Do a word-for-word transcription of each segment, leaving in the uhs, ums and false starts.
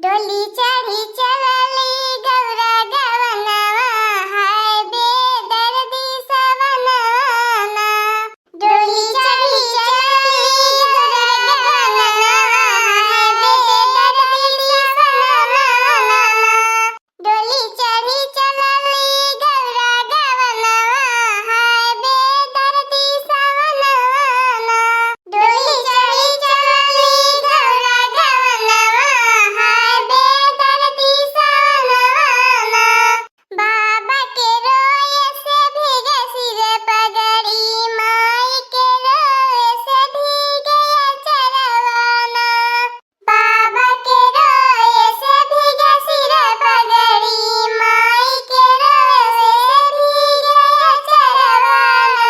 डोली चढ़ी चलली गौरा गवनवा, हाय बेदर्दी सवनवा ना। डोली चढ़ी चलली गौरा गवनवा, हाय बेदर्दी सवनवा ना। डोली चढ़ी चलली गौरा गवनवा, हाय बेदर्दी सवनवा ना। डोली चढ़ी चलली गौरा गवनवा, हाय बेदर्दी सवनवा ना। बाबा के रोए से भीगे सिर पगड़ी, माई के रोए से भीगे अचरवा ना। बाबा के रोए से भीगे सिर पगड़ी, माई के रोए से भीगे अचरवा ना।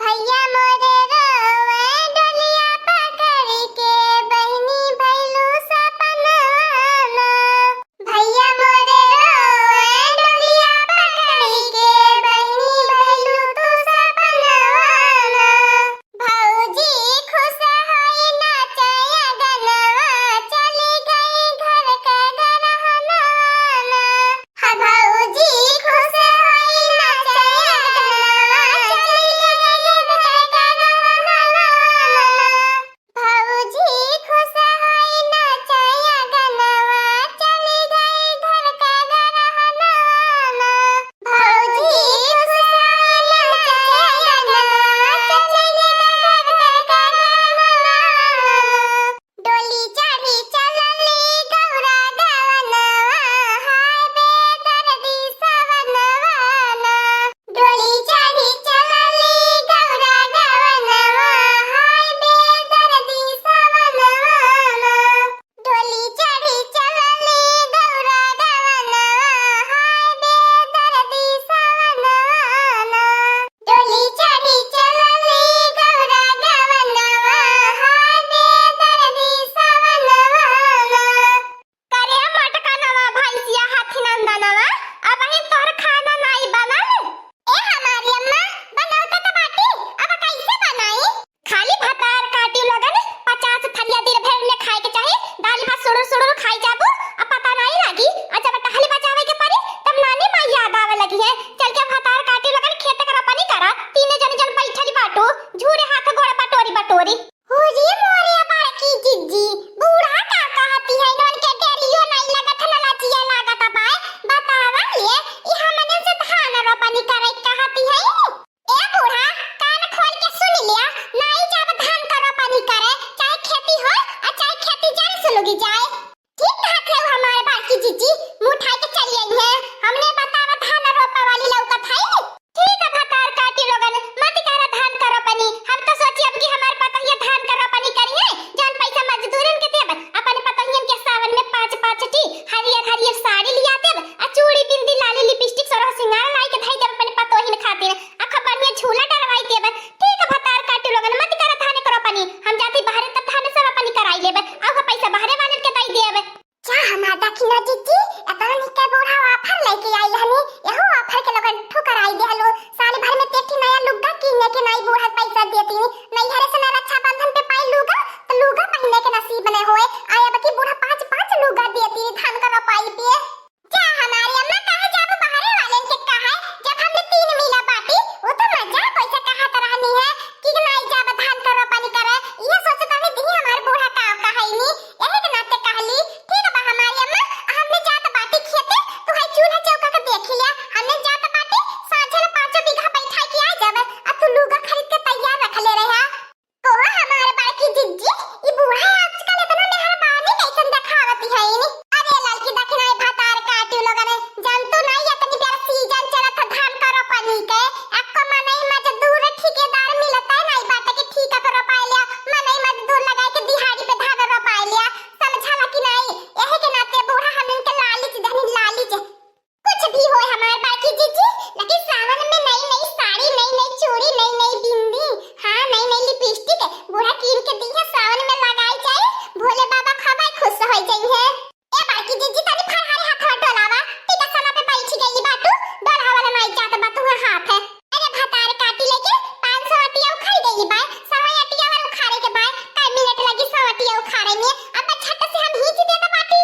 भैया मोरे रोवे डोलिया पकड़ी के, बहिनी भैलू सपनवा ना। भैया मोरे रोवे डोलिया पकड़ी के, बहिनी भैलू तू सपनवा ना। भौजी खुश होई नाचे अगनवा, चली गई घर के गरहनवा ना। हाँ भौजी खुश होई नाचे अगनवा, चली गई घर के गरहनवा ना। भौजी खुश होई नाचे अगनवा, चली गई घर के गरहनवा ना। भौजी खुश होई नाचे अगनवा, चली गई घर के गरहनवा ना। डोली चढ़ी चलली गौरा गवनवा, हाय बेदर्दी सवनवा ना। डोली चढ़ी चलली गौरा गवनवा, हाय बेदर्दी सवनवा ना। डोली चढ़ी चलली गौरा गवनवा, हाय बेदर्दी सवनवा ना। डोली चढ़ी चलली गौरा गवनवा, हाय बेदर्दी सवनवा ना। करे मोटकनवा भैंसिया हाथी नंदनवा, अबहिन तोहर खाना नाई बनल? ए हमारी अम्मा, बनौता त बाटी, अब कैसे बनाई? खाली भतार काटी लोगन, पचास थरिया दिन भर में खाए के चाही, दाल भात सुड़ुर सुड़ुर खाई जाबू, अब पता नाई लागी। आ जब टहली बजावे के पड़ी, तब नानी माई याद आवे लगी है। चल के भतार काटी लोगन खेत के रोपनी करा, तीने जन जन बैठल बाटू, झूरे हाथ गोड़ बटोरी बटोरी। हो रे मोरे बड़की जिज्जी, बूढ़ा का कहती है, इन्हन के डेरियो नाई लगत है, ना लजिया लागत बाय। बतावा ले, ई हमने से धान रोपनी करे कहती है। ए बूढ़ा, कान खोल के सुन लिया, नाई जाब धान का रोपनी करे, चाहे खेती होय और चाहे खेती जन सुलुगी जाए। ठीक कहत है हमारे बड़की जिज्जी, मुँह उठाई के चली आई है। हमने बतावा धान रोपा वाली लौकत है। ठीक है भतार काटी लोगन, मत करा धान का रोपनी। हम तो सोची अब की हमार पतोहिया धान का रोपनी करी है, जौन पैसा मजदूरन के देब, अपन पतोहियन के सावन में पाँच पाँच टी हरियर हरियर साड़ी लिया देब, आ चूड़ी बिंदी लाली लिपस्टिक सोरह सिंगार लाई के धई देब अपन पतोहिन खातिर, आ खूब बढ़िया झूला डरवाई देब। ठीक है भतार काटी लोगन, मत करा धान का रोपनी, हम जाती बाहरे तब धान से रोपनी कराई लेब, आ पैसा बाहरे वालन के दई देब। जा हमार दखिना जिज्जी, एतना निक्का बूढ़ा offer लेके आइल हनी, एहू offer के लोगन ठुकराई देहलू। साल भर में तेठी नया लुग्गा किने के नाई बूढ़ा पैसा देती, नैहरे से ना रक्षाबंधन पे पाई लुग्गा, तो लुग्गा पहिने के नसीब न होए। आय अब की बूढ़ा पाँच पाँच लुग्गा देती धान का रोपाई पे। जा हमारी अम्मा, काहे जाबू बाहरे वालन के कहे, जब हमने तीन मिला बाटी, वो तो मजाक वैसे कहत रहनी है कि नाई जाब धान का रोपनी करे, ये सोचत रहनी दी हमार बूढ़ा का कहैनी। यही के नाते कहली, "ठीक बा हमारी अम्मा, हमने जात बाटी खेते, तू है चूल्हा चौका के देख लिया, हमने जात बाटी, साँझे ले पाँचों बीघा बैठा के आ जाबे, अब तू लुगा खरीद के तैयार रख ले रहे।" कोहो हमार बड़की जिज्जी, ई बूढ़ा आजकल इतना मेहरबानी कैसन देखावती है इनी। अरे लड़की दखिनाई भतार काटी लोगन, जानतू नहीं इतनी बेर season चलत है धान का रोपनी के, एक्को मनई मजदूर ठेकेदार मिलता है नहीं बाटे कि ठीका पे रोपाई लिया, मनई मजदूर लगाई के दिहाड़ी पे धान रोपाई लिया। समझाला कि नाई? यही के नाते बूढ़ा हमन के लालिच देहनी, लालिच। कुछ भी होय हमार बड़की जिज्जी, लेकिन सावन में नई नई साड़ी, नई नई चूड़ी, नई नई बिंदी, हाँ, नई नई लिपस्टिक बूढ़ा कीन के दी है, सावन में लगाई जाए, भोले बाबा खूबे खुश हो जाई है। ए बड़की जिज्जी, तनी फरहारी हाथ में डोलावा, टीका सला पे बैठी गई बाटू, डोलावा ला नाई जात बा तू हाथ है। अरे भतार काटी लेके पाँच सौ अटिया उखाड़ गई बा, सवा अटिया और उखाड़े के बा, कई मिनट लगी सौ अटिया उखाड़े में, अब झट से हम खींच देता बाटी।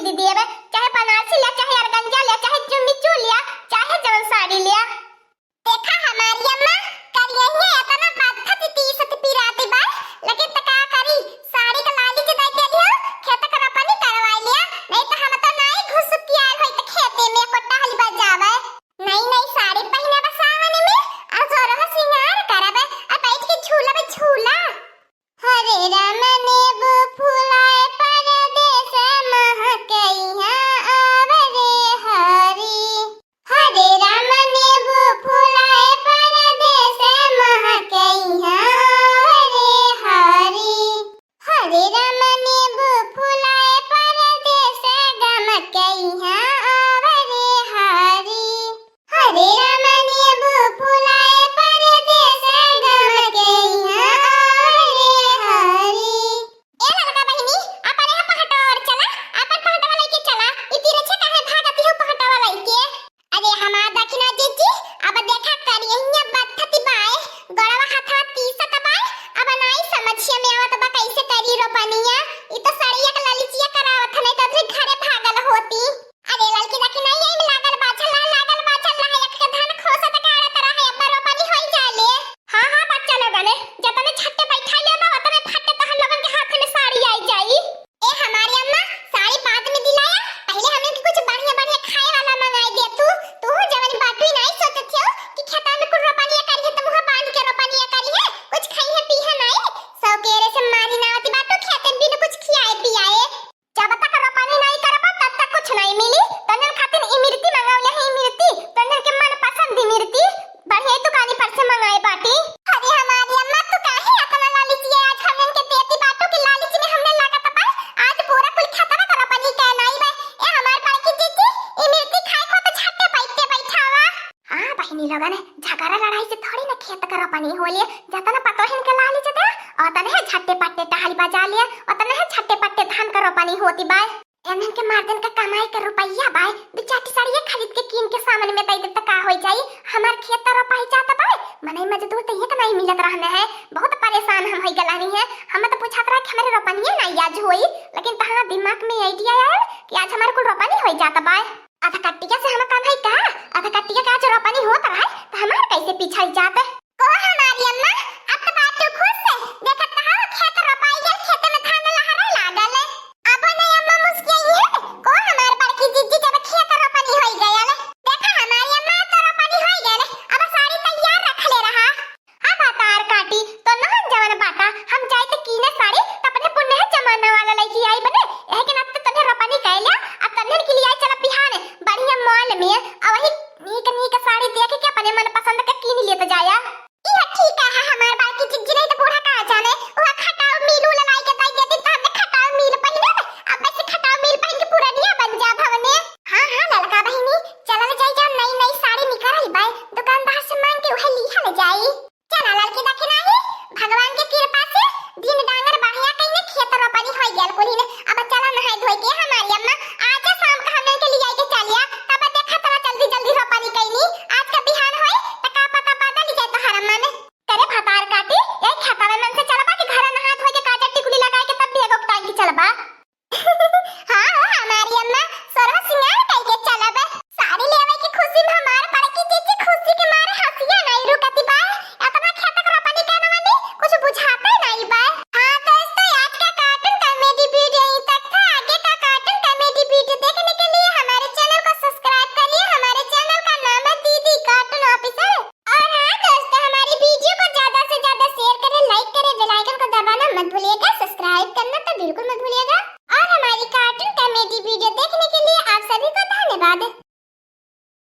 दीदी, अब चाहे बनारसी लिया, चाहे अरगंजा लिया, चाहे जुम्मी चू लिया, चाहे जवन साड़ी लिया। देखा हमारी अम्मा, करियहिया एतना बत्थत तीसत पिराती बा, लेकिन त का करी, साड़ी के लालच दे देली हो, खेत के रोपनी करवाई लिया, नहीं त हम तो नाई घुसुकी आए होई त खेते में कोटा हली बजावे। नई नई साड़ी पहिने बा सावन में, और सोरह सिंगार करबे, और बैठ के झूलबे झूला। हरे राम नेबू फुलाए परदेस महकइहाँ आवरे हरी। हरे राम नेबू फुलाए परदेस महकइहाँ आवरे हरी। हरे राम नेबू फुलाए परदेस गमकइहाँ आवरे हरी। हरे राम नेबू फुलाए परदेस गमकइहाँ आवरे हरी। ए ललका बहिनी, अपन एह पहटवा ओर चला, अपन पहटवा लइके चला, ई तिरछे काहे भागती हो पहटवा लइके? अरे हमार दखिना जीजी, अब देखा करियहिया बत्थती बाए, गोड़वा हाथवा तीसत बाए, अब नाई समझिया में आवत बा कैसे करी रोपनिया, ई तो सड़िया के ललिचिया करावत है, नहीं तो अबरी घरे भागल होती। अरे ललकी दखिना यही में लागल बा, झल्ला लागल बा, झल्ला है एक के धान खोसत गाड़त रहे, अब रोपनी होई जाले। हाँ, हाँ, बच्चा लोगन, जतने झट्टे बैठा ले बा, ओतने फट्टे तहन लोगन के हाथ में साड़ी आई जाई। ए हमारी अम्मा, साड़ी बाद में दिलाया, पहले हमने के कुछ बढ़िया बढ़िया खाए वाला मंगाई दे तू। तू जवन बात भी नहीं सोचत हो कि खेता में कुल रोपनिया करी है, तो मुँह बांध के रोपनिया करी है, कुछ खाई है पी है नहीं। सौ केरे से मारी ना होती बात, तू खेते में बिनु कुछ खियाए पियाए। जब तक रोपनी नहीं करबा, तब तक कुछ नहीं मिली। तोहन खातिर इमरती मंगवले है, इमरती, तोहन के मनपसंद इमरती, बढ़िया दुकानी पर से मंगाए बाटी। अरे हमारी अम्मा, तू काहे इतना लालची है? आज हमन के देती बाटू की लालची में हमने लागत बा, आज पूरा कुल खेतवा का रोपनी के नाई बा। ए हमार बड़की जीजी, इमरती खाए को तो झट्टे बैठे बैठावा। हाँ बहिनी लोगन, झगड़ा लड़ाई से थोड़ी ना खेत का रोपनी होले। जतना पतोहिन के लालच दे, ओतने है झट्टे पट्टे टहल बजा लिए, ओतने है झट्टे पट्टे धान का रोपनी होती बाय। एनहन के मर्दन का कमाई का रुपया बाय, दू चार ठे साड़िया खरीद के कीन के सामने में दे दे त का होई जाई? हमार खेत तो रोपाई जात बाय, मनई मजदूर तो एक नहीं मिलत रहने है, बहुत परेशान हम होई गलानी है। हम तो बुझात रहा कि हमारे रोपनिया नहीं आज होई, लेकिन तहाँ दिमाग में idea आयल कि आज हमारे कुल रोपनी होई जात बाय। आधा कट्टिया से हम कम है का? आधा कट्टिया का आज रोपनी होत रहा है, तो हमार कैसे पीछा जात?